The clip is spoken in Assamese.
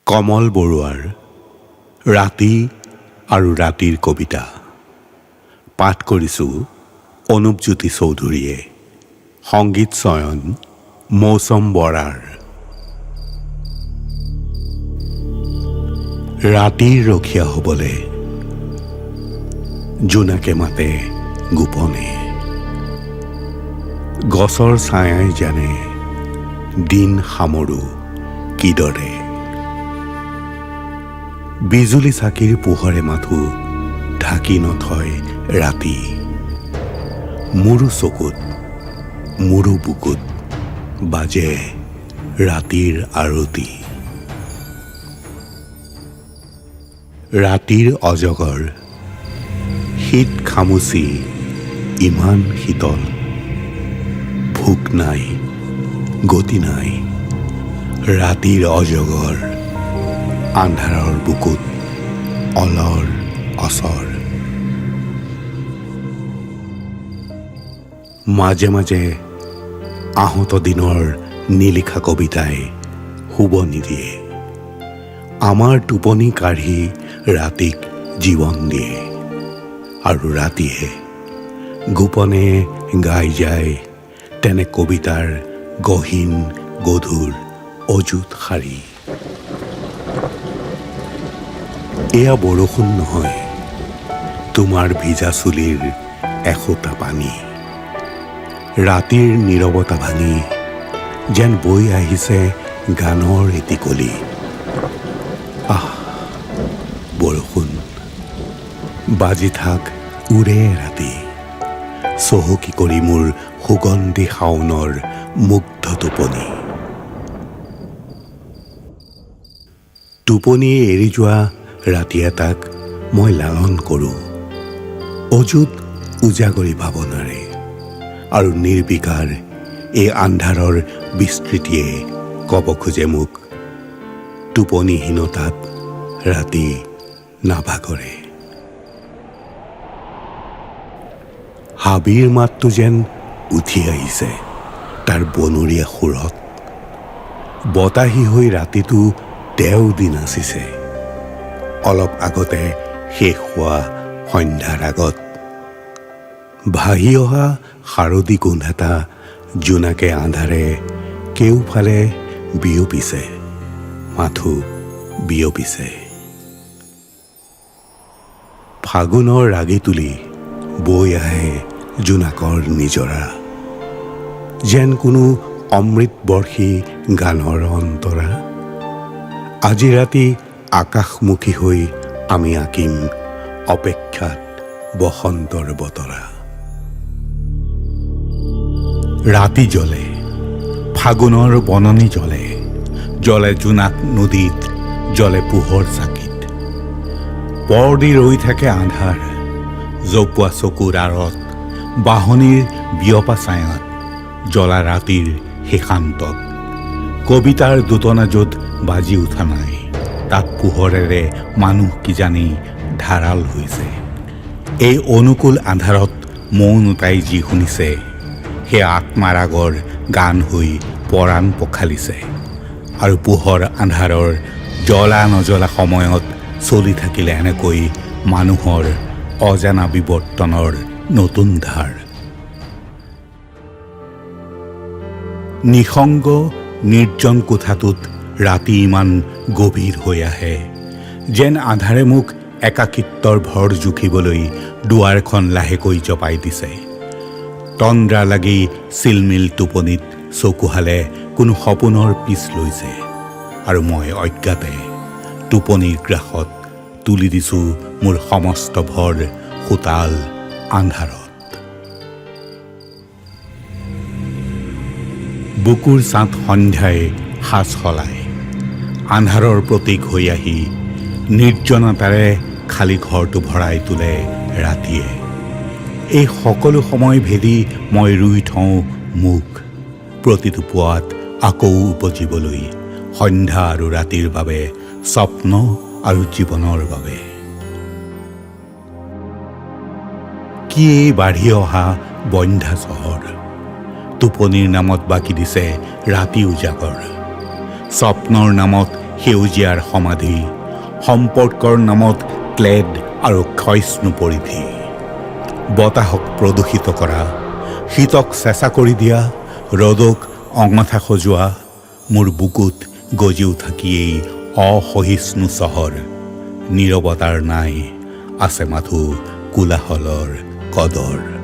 কমল বৰুৱাৰ ৰাতি আৰু ৰাতিৰ কবিতা পাঠ কৰিছোঁ অনুপজ্যোতি চৌধুৰীয়ে। সংগীত চয়ন মৌচম বৰাৰ। ৰাতিৰ ৰখীয়া হ'বলে জোনাকে মাতে গোপনে, গছৰ ছায়াই জানে দিন সামৰো কিদৰে। বিজুলী চাকিৰ পোহৰে মাথো ঢাকি নথয় ৰাতি, মোৰো চকুত মোৰো বুকুত বাজে ৰাতিৰ আৰতি। ৰাতিৰ অজগৰ শীত খামুচি ইমান শীতল, ভোক নাই গতি নাই, ৰাতিৰ অজগৰ আন্ধাৰৰ বুকুত অলৰ অচৰ। মাজে মাজে আহত দিনৰ নিলিখা কবিতাই শুব নিদিয়ে, আমাৰ টোপনি কাঢ়ি ৰাতিক জীৱন দিয়ে, আৰু ৰাতিয়ে গোপনে গাই যায় তেনে কবিতাৰ গহীন গধুৰ অযুত শাৰী। এয়া বৰষুণ নহয়, তোমাৰ ভিজা চুলিৰ এসোঁতা পানী, ৰাতিৰ নীৰৱতা ভাঙি যেন বৈ আহিছে গানৰ এটি কলি। আহ বৰষুণ, বাজি থাক উৰে ৰাতি, চহকী কৰি মোৰ সুগন্ধি শাওনৰ মুগ্ধ টোপনি। টোপনিয়ে এৰি যোৱা ৰাতি এটাক মই লালন কৰোঁ অযুত উজাগৰী ভাৱনাৰে, আৰু নিৰ্বিকাৰ এই আন্ধাৰৰ বিস্তৃতিয়ে ক'ব খোজে মোক, টোপনিহীনতাত ৰাতি নাভাগৰে। হাবিৰ মাতটো যেন উঠি আহিছে তাৰ বনৰীয়া সুৰত, বতাহী হৈ ৰাতিটো তেওঁ দি নাচিছে অলপ আগতে শেষ হোৱা সন্ধ্যাৰ আগত। ভাহি অহা শাৰদী গোন্ধ এটা জোনাকে আন্ধাৰে কেউফালে বিয়পিছে, মাথো বিয়পিছে। ফাগুনৰ ৰাগি তুলি বৈ আহে জোনাকৰ নিজৰা, যেন কোনো অমৃতবৰ্ষী গানৰ অন্তৰা। আজি ৰাতি আকাশমুখী হৈ আমি আঁকিম অপেক্ষাত বসন্তৰ বতৰা। ৰাতি জ্বলে, ফাগুনৰ বননি জ্বলে, জ্বলে জোনাক নদীত, জ্বলে পোহৰ চাকিত। পৰ দি ৰৈ থাকে আন্ধাৰ, জপোৱা চকুৰ আঁৰত, বাঁহনিৰ বিয়পা ছায়াত, জ্বলা ৰাতিৰ শেষান্তত। কবিতাৰ দুটনা য'ত বাজি উঠা নাই, তাত পোহৰেৰে মানুহ কিজানি ধাৰাল হৈছে। এই অনুকূল আন্ধাৰত মৌনতাই যি শুনিছে, সেই আত্মাৰ আগৰ গান হৈ পৰাণ পখালিছে, আৰু পোহৰ আন্ধাৰৰ জ্বলা নজ্বলা সময়ত চলি থাকিলে এনেকৈ মানুহৰ অজানা বিৱৰ্তনৰ নতুন ধাৰ। নিসংগ নিৰ্জন কোঠাটোত ৰাতি ইমান গভীৰ হৈ আহে, যেন আন্ধাৰে মোক একাকিত্বৰ ভৰ জুখিবলৈ দুৱাৰখন লাহেকৈ জপাই দিছে। তন্দ্ৰা লাগি চিলমিল টোপনিত চকুহালে কোনো সপোনৰ পিছ লৈছে, আৰু মই অজ্ঞাতে টোপনিৰ গ্ৰাসত তুলি দিছোঁ মোৰ সমস্ত ভৰ সোঁতাল আন্ধাৰত। বুকুৰ ছাঁত সন্ধ্যাই সাজ সলায়, আন্ধাৰৰ প্ৰতীক হৈ আহি নিৰ্জনতাৰে খালী ঘৰটো ভৰাই তোলে ৰাতিয়ে। এই সকলো সময় ভেদি মই ৰুই থওঁ মোক, প্ৰতিটো পুৱাত আকৌ উপজিবলৈ, সন্ধ্যা আৰু ৰাতিৰ বাবে, স্বপ্ন আৰু জীৱনৰ বাবে। কি এই বাঢ়ি অহা বন্ধ্যা চহৰ, টোপনিৰ নামত বাকি দিছে ৰাতি উজাগৰ, স্বপ্নৰ নামত সেউজীয়াৰ সমাধি, সম্পৰ্কৰ নামত ক্লেদ আৰু ক্ষয়িষ্ণু পৰিধি। বতাহক প্ৰদূষিত কৰা, শীতক চেঁচা কৰি দিয়া, ৰ'দক অঙঠা সজোৱা, মোৰ বুকুত গজি উঠা কি এই অসহিষ্ণু চহৰ? নীৰৱতাৰ নাই, আছে মাথো কোলাহলৰ কদৰ।